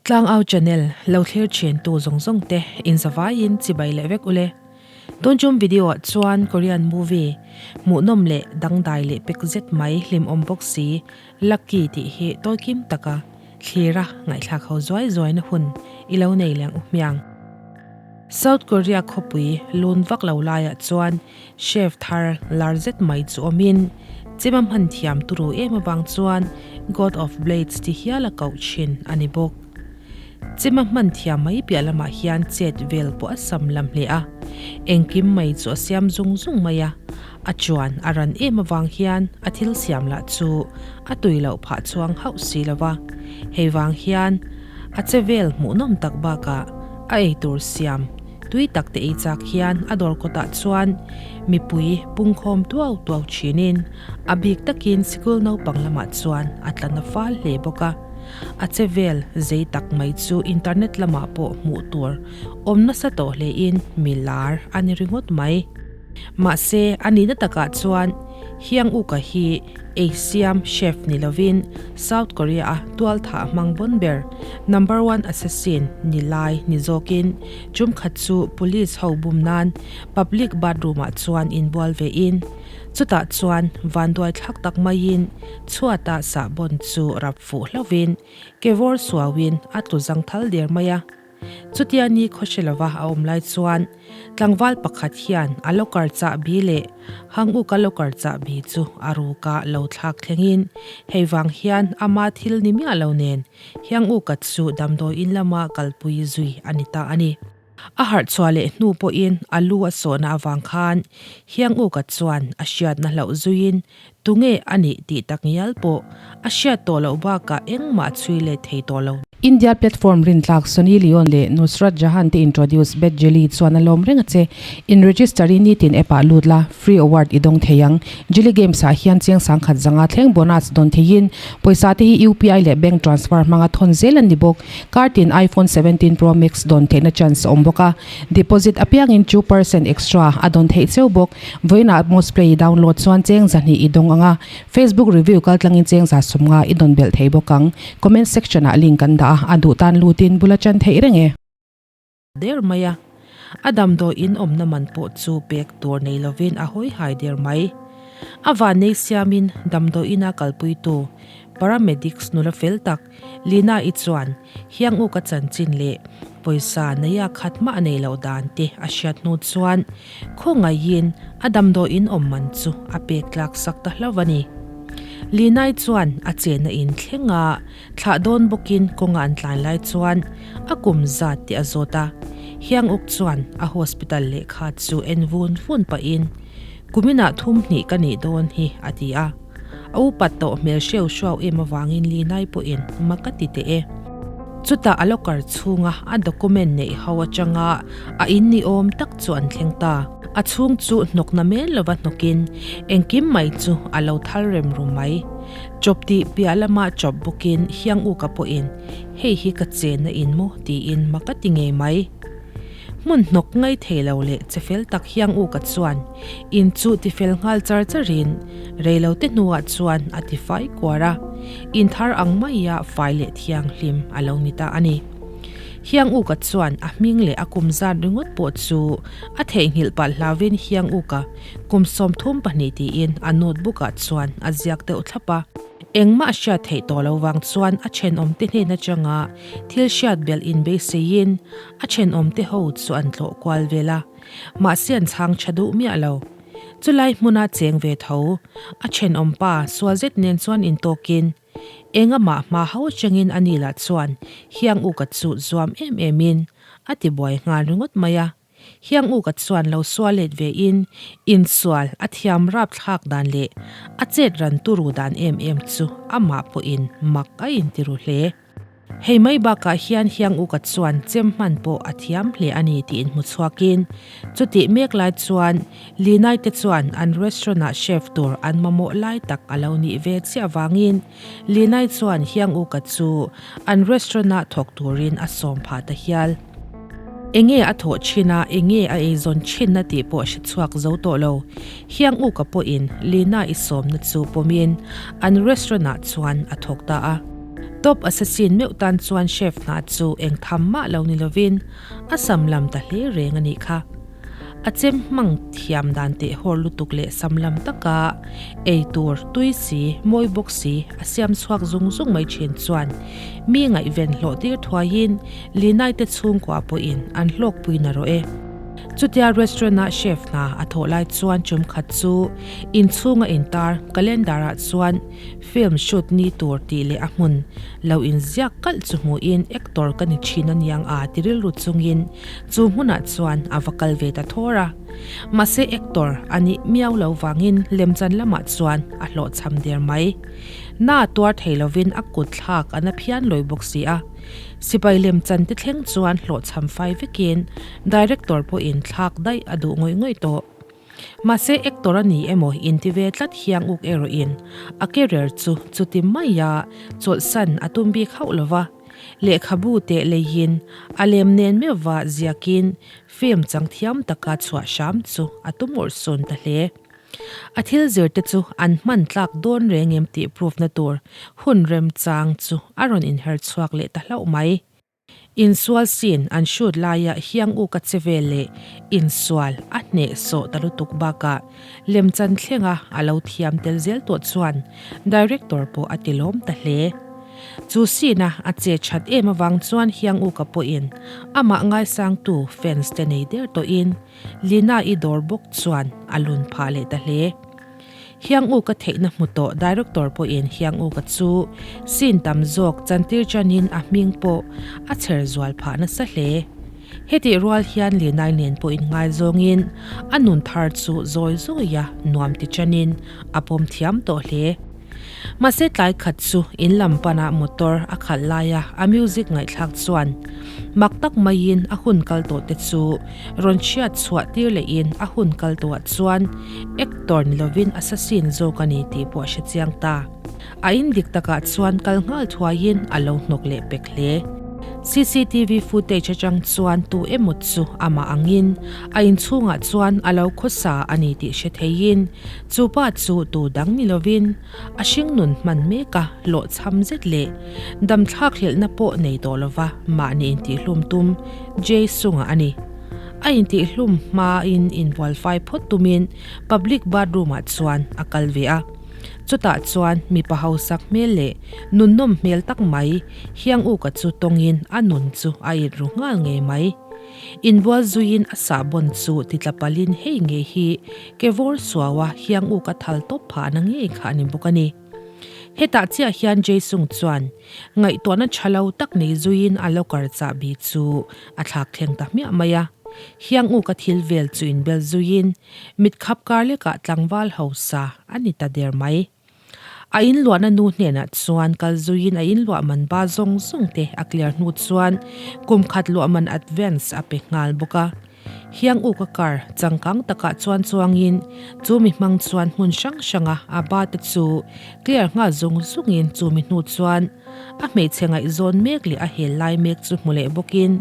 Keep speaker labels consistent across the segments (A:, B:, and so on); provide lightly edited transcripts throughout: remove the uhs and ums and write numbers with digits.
A: Tlangau channel lo thlir thin tu zawng zawng te in zavaiin chibai leh vek ule. Tun chum video ah chuan Korean movie hmuhnawm leh dangdai leh pek zet mai hlimawm bawk si Lucky tih hi tawikim taka thlira ngaihthlak ho zuai zuaina hun i lo nei leng u hmiang. South Korea khawpui lun vak lo laiah chuan chef thar lar zet mai chu awmin chema hman thiam turu em avang chuan God of Blades ti hial a koh thin a ni bawk. Chema hman thiam mai piah lamah hian chet vel pawh a sam lam hle a, engkim mai chu a siam zung zung mai a, a chuan a ran em avang hian a thil siam lah chu a tui loh phah chuang hauh si lo va, hei vang hian a che vel hmuhnawm tak bakah a eitur siam tui tak te ei chak hian a dawr kawtah chuan mipui pungkhawm tuau tuau thinin a bik takin sikul naupang lamah chuan a tla na fal hle bawk a. A che vel zei tak mai chu internet lamah pawh hmuh tur awm nasa tawh hlein mi lar a ni ringawt mai. Mahse, a nihna takah chuan Hyang Uka hi ei siam chef ni lovin South Korea-a tualthah hmang bawn ber, number one assassin ni lai ni zawkin tum khat chu police ho bum nan public bathroom-ah chuan inbual vein chutah chuan vanduai thlak tak maiin chhuata sahbawn chu rap fuh hlauhin kevawr suauin a tlu zang thal der mai a. Chutia ni khawhre lova a awm lai chuan tlangval pakhat hian a locker chahbi leh Hanguka locker chahbi chu a ruka lo thlak thlengin hei vang hian ama thil ni miah lo nen Hianguka chu damdawi in lama kalpui zui a ni ta a ni. A harh chhuah leh hnu pawhin a lu a sawhna avang khan Hianguka chuan a hriatna hlauh zuiin Tunge a nih tih tak ngial pawh a hriat tawh loh bakah engmah chhui let thei tawh lo.
B: India platform rintlak Sunny Leone leh Nusrat Jahan te introduce Bad Jelly chuan a lawm reng a che. In register i nitin app ah lut la, free award i dawng thei ang. Jelly Games ah hian chiang sangkhat zanga thleng bonus dawn theiin pawisa te hi UPI leh bank transfer hmanga thawn zel an ni bawk. Kartin iPhone 17 Pro Max dawn theihna chance a awm bawk a, deposit apiangin 2% extra a dawn theih cheu bawk. Vawiinah Mosplay i download chuan cheng zahnih i dawng ang a, Facebook review kaltlangin cheng za sawmnga i dawn belh thei bawk ang. Comment section ah link kan dah a, a duh tan lutin bula chan theih reng e.
A: Der mai a, a damdawi in awmna man pawh chu pek tur nei lovin a hawi hai der mai. A vannei siamin damdawi ina kalpuitu paramedics nula fel tak Lina-i chuan Hianguka chanchin leh pawisa neia khat mah a nei loh dan te a hriat hnu chuan khawngaihin a damdawiin awm man chu a pek tlak sak ta hlauh a ni. Lina-i chuan a chenna in thleng a, thlah dawn bawkin kawnga an tlan lai chuan a kum zat te a zawt a. Hianguk chuan a hospital lehkha chu en vun vun pahin, Kuminah thum hnih ka nih dawn hi, a ti a. A upat tawh hmel hreu hruau em avangin Linai pawhin mak a ti teh e. Chutah a locker chhunga a document neih ho atanga a in ni awm tak chu an thleng ta. A chhung chu hnawk na mel lova hnawkin engkim mai chu a lo thal rem ru mai. Chawp tih piah lama chawp bawkin Hianguka pawhin hei hi ka chenna in maw tiin mak a ti ngei mai. Hmun hnawk ngai thei lo leh che fel tak hiang u ka chuan in chu ti fel nghal char charin rei lo te hnuah chuan a ti fai kuar a, in thar ang maia fai leh thianghlim a lo ni ta a ni. Hiang u ka chuan a hming leh a kum zat ringawt pawh chu a theihnghilh palh hlauvin hiang u ka kum 32 tiin a notebook ah chuan a ziak deuh thlap a. Engmah a hriat theih tawh lo vang chuan a thenawmte hnen atanga thil hriat belh inbeiseiin a thenawmte ho chu an tlawh kual vel a, mahse an chhang tha duh miah lo. Chulai hmuna cheng ve tho, a thenawmpa sual zet nen chuan intawkin engamah hma ho atangin a ni lah chuan hiang uka chu zuam em emin a tibuai nghal ringawt mai a. Hiang uka chuan lo sual let ve in insual a thiam rap thlak dan leh a chet ran turu dan em em chu amah pawhin mak a intiru hle. Hei mai bakah hian Hiang uka chuan chem hman pawh a thiam hle a ni tiin hmu chhuakin chutih mek lai chuan Linai te chuan an restaurant ah chef tur an mamawh lai tak a lo nih ve chiah vangin Linai chuan Hiang uka chu an restaurant ah thawk turin a sawm phah ta hial. Enge a thawh thin a, enge a eizawn thinna tih pawh hre chhuak zo tawh lo. Hiang uka pawhin Lina i sawmna chu pawmin an restaurant ah chuan a thawk ta a. Top assassin meuh tan chuan chef hna chu eng tham mah lo ni lovin a sam lam ta hle reng a nih kha. A chem hmang thiam dan teh hawr lutuk leh sam lam taka ei tur tui si, mawi bawk si a siam chhuak zung zung mai thin chuan mi ngaihven hlawh tir thuaiin Linai te chhungkua pawhin an hlawkpui na rawh e. Chutia restaurant-a chef hna a thawh lai chuan chum khat chu inchhunga intar calendar-ah chuan Film shoot ni tur tih leh a hmun lo inziak kalh chu hmuhin actor ka ni thin a niang a ti rilru chungin chu hmunah chuan a va kal ve ta thawr a. Mahse actor a nih miau lo vangin lemchan lamah chuan a hlawhchham der mai. Na tuar thei lovin a kut thlak a na phian lawi bawk si a. Sipai lemchan te thleng chuan hlawhchham fai vekin director pawhin thlak daih a duh ngawih ngawih tawh. Mahse actor a ni emaw inti ve tlat hiang uk erawhin a career chu chuti maia chawlhsan a tum bik hauh lo va, lehkhabu teh leiin a lem nen meuhva ziakin film chang thiam taka chhuah hram chu a tum awrhsawn ta hle. A thil zir te chu an hman tlak dawn reng em tih proof na tur hun remchang chu a rawn inher chhuak leh ta hlauh mai. Insual scene an shoot laia hiang u ka che vel leh insual a hneh sawh ta lutuk bakah lemchan thlenga a lo thiam tel zel tawh chuan director pawh a ti lawm ta hle. Chu scene a a che that em avang chuan hiang u ka pawhin amah ngaisangtu fans te nei der tawhin Lina-i dawr bawk chuan a lun phah leh ta hle. Hiang u ka theihna hmu tawh Director pawhin Hiang u ka chu scene tam zawk chantir chanin a hming pawh a chher zual phah nasa hle. Hetih rual hian Linai nen pawh inngaizawngin a nun thar chu zawi zawia nuam ti chanin a pawm thiam tawh hle. Mahse tlai khat chu in lam pana motor a khalh laia a music ngaihthlak chuan mak tak maiin a hun kal tawh te chu rawn chhiat chhuah tir lehin a hun kal tawhah chuan actor ni lovin assassin zawk a ni tih pawh a hre chiang ta. A in dik takah chuan kal nghal thuaiin a lo hnawk leh pek hle. Cctv footage atang chuan tu emaw chu amah angin a inchhungah chuan a lo khawsa a ni tih hre theiin Chu pa chu tu dang ni lovin a hringnun hman mek a, hlawhchham zet leh damthlak hlelhna pawh nei tawh lova mahni intihhlum tum Jay Sung-a a ni. A intihhlum hmain inbualfai phawt tumin public bathroom-ah chuan a kal ve a. Chutah chuan mipa hausak hmel leh nunnawm hmel tak mai Hianguka chu tawngin a nun chu a inru nghal ngei mai. Inbual zuiin a sahbawn chu titla palin hei ngei hi ke vawr suaua hiang uk a thal tawp phah na ngei kha a ni bawk a ni. Hetah chiah hian Jaesung chuan ngaihtuahna tha lo tak nei zuiin a locker chahbi chu a thlak thleng ta hmiah mai a. Hiang uk a thil vel chu inbel zuiin mitkhap kar lekah tlangval hausa a ni ta der mai. A inluahna nu hnenah chuan kal zuiin a inluah man ba zawng zawng te a clear hnu chuan kum khat luah man advance a pe nghal bawk a. Hiang uk a car changkang takah chuan chuangin chu mi hmang chuan hmun hrang hranga a ba te chu clear nghal zung zungin chu mi hnu chuan a hmeichhe ngaihzawn mek leh a hel lai mek chu hmu leh bawkin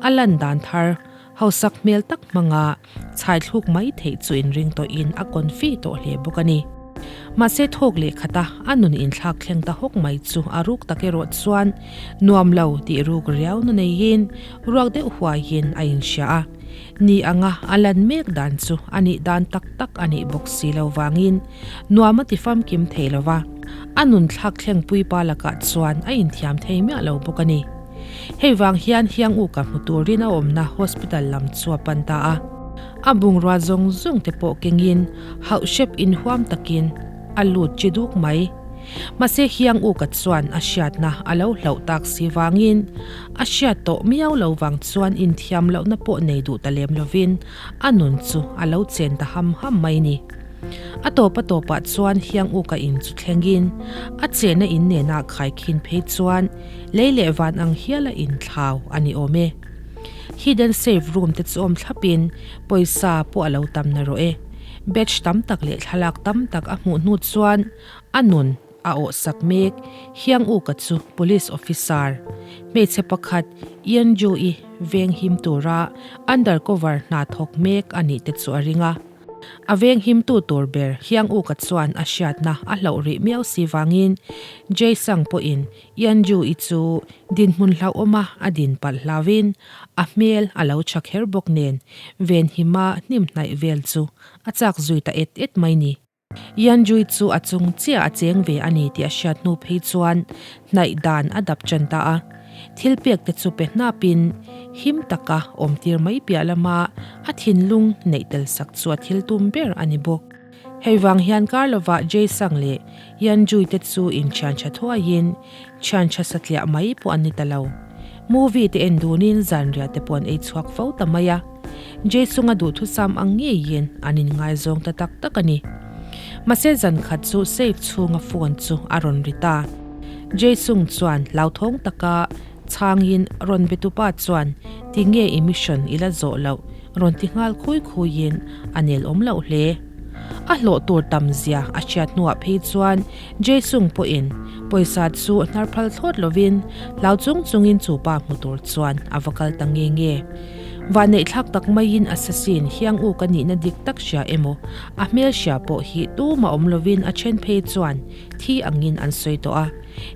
A: a lan dan thar hausak hmel tak hmanga Chhai thluk mai theih chu inring tawhin a confi tawh hle bawk a ni. Mahse thawk leh khata a nun inthlak thleng ta hawk mai chu a ruk tak erawh chuan nuam lo tih ruk riau na neiin ruak deuh huaiin a inhria a. Ni anga a lan mek dan chu a nih dan tak tak a nih bawk si lo vangin nuam a ti famkim thei lo va, a nun thlak thleng puipa lakah chuan a inthiam thei miah lo bawk a ni. Hei vang hian hiang u ka hmu turin a awmna hospital lam chu a pan ta a. A bungrua zawng zawng te pawh kengin hauh hrep inhuam takin a lut chi duk mai. Mahse hiang u ka chuan a hriatna a lo hlauh tak si vangin a hriat tawh miau lo vang chuan inthiam lohna pawh nei duh ta lem lovin a nun chu a lo chen ta ham ham mai ni. A tawp a tawpah chuan hiang u ka in chu thlengin a chenna in nena khaikhin phei chuan Lei leh van ang hial a inthlau a ni awm e. Hidden safe room te chu awm thlapin pawisa pawh a lo tam na rawh e. Batch tam tak leh thlalak tam tak a hmuh hnu chuan a nun a awh sak mek. Hiang Uka chu police officer hmeichhe pakhat Yeonju-i veng him tura undercover hna thawk mek a nih te chu a ring a. A veng himtu tur ber Hianguka chuan a hriatna a hlauh rih miau si vangin Jaesang pawhin Yanju-i chu dinhmun hlauhawma a din palh hlauhin a hmel a lo tha kher bawk nen venhima hnim hnaih vel chu a chak zui ta et et mai ni. Yanju-i chu a chung chiah a cheng ve a ni tih a hriat hnu phei chuan hnaih dan a dap tan ta a. Thil pek te chu pe hnapin him taka awm tir mai piah lama a thinlung neih tel sak chu a thil tum ber a ni bawk. Hei vang hian kar lovah Jae-sang leh Yan-jui te chu inthian tha thuaiin thian tha satliah mai pawh an ni ta lo. Movie te en dunin zanriah te pawh an ei chhuak fo ta mai a. Jae-sung a duhthusam ang ngeiin an inngaizawng ta tak tak a ni. Mahse zan khat chu safe chhunga phone chu a rawn ri ta. Jae-sung chuan hlauthawng taka chhangin rawn be tupa chuan tinge i mission i la zawh loh rawn ti nghal khui khuiin a nel awm loh hle. A hlawh tur tam zia a hriat hnuah phei chuan Jae-sung pawhin pawisa chu hnar phal thlawt lovin hlau chung chungin chu pa hmu tur chuan a va kal ta nge nge. Vanneih thlak tak maiin assassin hiang u ka nihna dik tak hria emaw a hmel hria pawh hi tumah awm lovin a then phei chuan thi angin an sawi tawh a.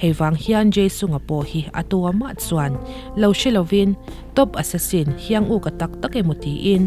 A: Hei vang hian Jae-sunga pawh hi a tu amah chuan lo hre lovin Top Assassin hiang u ka tak tak emaw tiin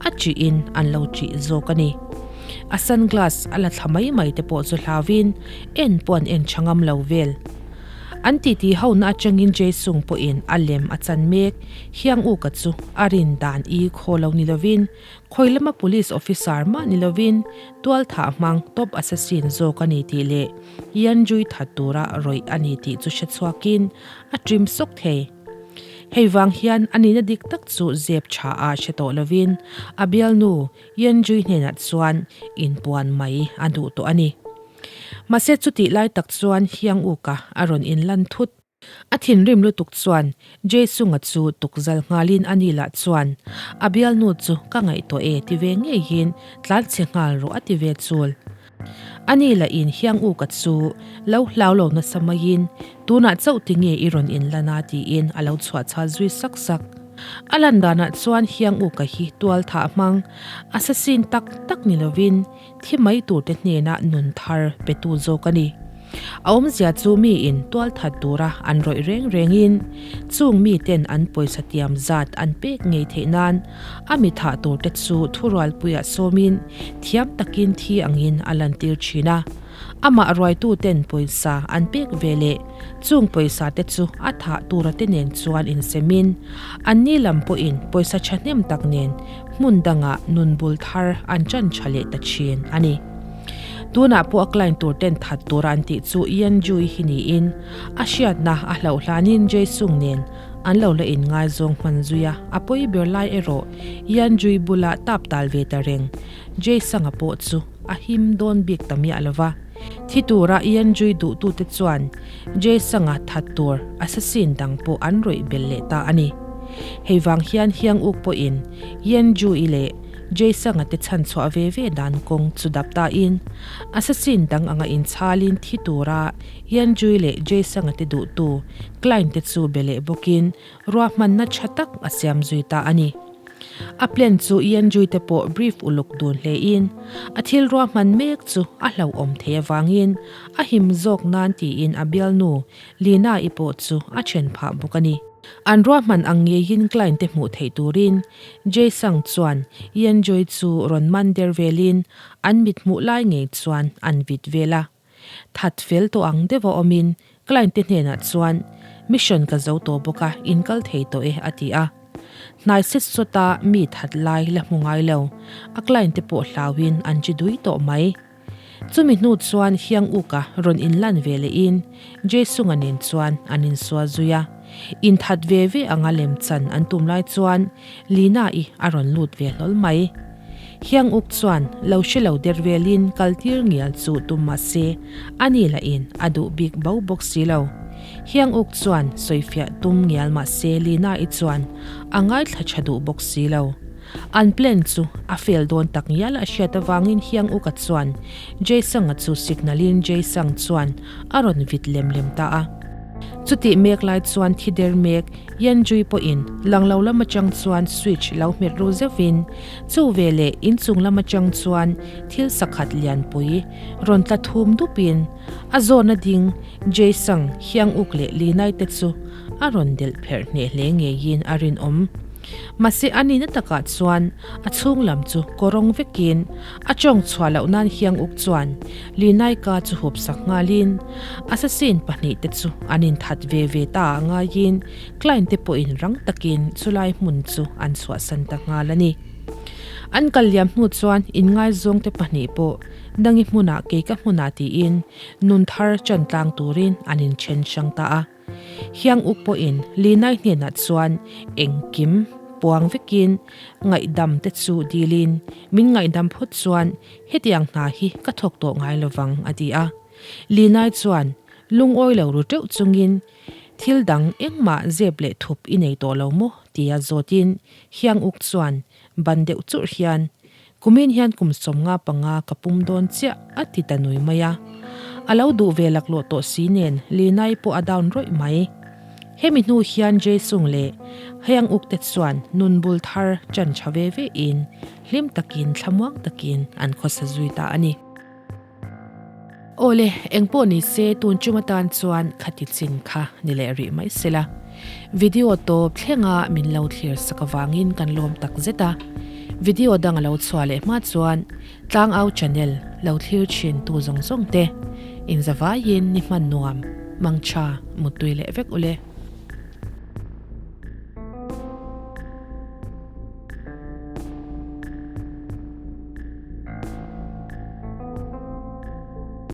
A: a ṭihin an lo ṭih zawk a ni. A sunglass a la thla mai mai te pawh chu hlauin en pawh an en ṭha ngam lo vel. An titi hona aṭangin Jae-sung pawhin a lem a chan mek hiang u ka chu a rin dan i khaw lo ni lovin Khawi lama police officer mah ni lovin tualthah hmang top assassin zawk a ni tih leh Yanjui that tura rawih a ni tih chu hre chhuakin a trim sawk thei. Hei vang hian a nihna dik tak chu zep tha a hre tawh lovin a bialnu Yanjui hnenah chuan inpuan mai a duh tawh a ni. Mahse chutih lai tak chuan Hianguka a rawn inlan thut. A thinrim lutuk chuan Jae-sunga chu tukzal nghalin a ni lah chuan a bialnu chu ka ngaihtuah e ti ve ngeiin tlan chhe nghal rawh a ti ve chul. A ni lahin Hianguka chu lo hlau lo nasa maiin tunah chauh ti nge i rawn inlan a tiin a lo chhuah chhal zui sak sak. A lan danah chuan Hianguka hi tual thah hmang assassin tak tak ni lovin thi mai turte hnena nun thar petu zawk a ni. A awmzia chu miin tual that tura an rawih reng rengin chung miten an pawisa tiam zat an pek ngei theih nan a mi thah turte chu thurualpuiah sawmin thiam takin thi angin a lantir thin a. Amah ruaituten pawisa an pek ve leh chung pawisa te chu a thah tura te nen chuan insemin anni lam pawhin pawisa thahnem tak nen hmun dangah nun bul thar an ṭan ṭha leh ta ṭhin a ni. Tunah pawh a client tur ten that tura an tih chu Ian Jui hi niin a hriatna a hlauh hlanin Jae Sung nen an lo la inngaizawng hman zui a, a pawi ber lai erawh Ian Jui bula tap tal ve ta reng Jae Sanga pawh chu a him dawn bik ta miah lo va. Thi tura Ian Jui duhtute chuan Jae Sanga that tur assassin dang pawh an rawih belh leh ta a ni. Hei vang hian Hiang Uk pawhin Ian Jui leh Jae Sanga te chhan chhuah ve ve dan kawng chu dap tain assassin dang anga inchhalin thi tura Ian Jui leh Jae Sanga te duhtu client te chu be leh bawkin ruahmanna tha tak a siam zui ta a ni. A plan chu Ian Jui te pawh brief uluk dun hlein a thil ruahman mek chu a hlauhawm thei avangin a him zawk nan tiin a bialnu Lina-i pawh chu a then phah bawk a ni. An ruahman ang ngeiin client te hmuh theih turin Jae-sung chuan Ian-joy chu rawn man der velin an mit hmuh lai ngei chuan an vit vel a. That fel tawh ang deuh a awmin client te hnenah chuan mission ka zo tawh bawk a, in kal thei tawh e a ti a. Hnai set sawta mi that lai la hmu ngai lo, a client te pawh hlauin an chi dui tawh mai. Chumi hnu chuan Hiang Uka rawn inlan ve lehin Jae-sunga nen chuan an insual zui a. Inthat ve ve anga lemchan an tum lai chuan Lina-i a rawn lut ve hlawl mai. Hiang Uk chuan lo hre lo der velin kal tir ngial chu tum mah se ani lahin a duh bik bo bawk si lo. Hiang Uk chuan sawifiah tum ngial mah se Lina-i chuan a ngaithla tha duh bawk si lo. An plan chu a fail dawn tak ngial a hriat avangin Hiang Uka chuan Jae-sanga chu signal in Jae-sang chuan a rawn vit lem lem ta a. Chutih mek lai chuan thi der mek Yanjui pawhin lang lo lam atang chuan switch lo hmet ru zeuhin chu veleh inchung lam atang chuan thil sakhat lianpui rawn tla thum dupin a zawna ding Jaesung Hyang-uk leh Lee-nai te chu a rawn delh pherh hneh hle ngeiin a rinawm. Mahse a nihna takah chuan a chhung lam chu kawrawng vekin a tawng chhuah loh nan Hyang-uk chuan Lee-nai-ka chu hup sak nghalin assassin pahnihte chu an inthat ve ve ta ah ngaiin client te pawhin rang takin chulai hmun chu an chhuahsan ta nghal a ni. An kal liam hnu chuan inngaizawngte pahnih pawh Dangi hmunah kei ka hmunah tiin nun thar chan tlang turin an inthen hrang ta a. Hiang uk pawhin Linai hnenah chuan engkim puang vekin ngaihdam te chu dilin min ngaihdam phawt chuan hetiang hna hi ka thawk tawh ngai lovang a ti a. Linai chuan lungawi lo ru teuh chungin thil dang engmah zep leh thup i nei tawh lo maw tia zawtin Hiang uk chuan ban deuh churh hian Kumin hian kum 55 ka pum dawn chiah a ti ta nui mai a. A lo duh ve laklawh tawh si nen Linai pawh a down rawih mai. Hemi hnu hian Jaesung leh Hyang Uk te chuan nun bul thar chan tha ve ve in hlim takin thlamuang takin an khawsa zui ta a ni. Awle, engpawh ni se tun chum atan chuan khati chin kha ni leh rih mai sela. Video tawp thlenga min lo thlir sak avangin kan lawm tak zet a. Video dang a lo chhuah leh hma chuan Tlangau channel lo thlir thin tu zawng zawng te inzavaiin ni hman nuam, mangtha, muttui leh vek ule.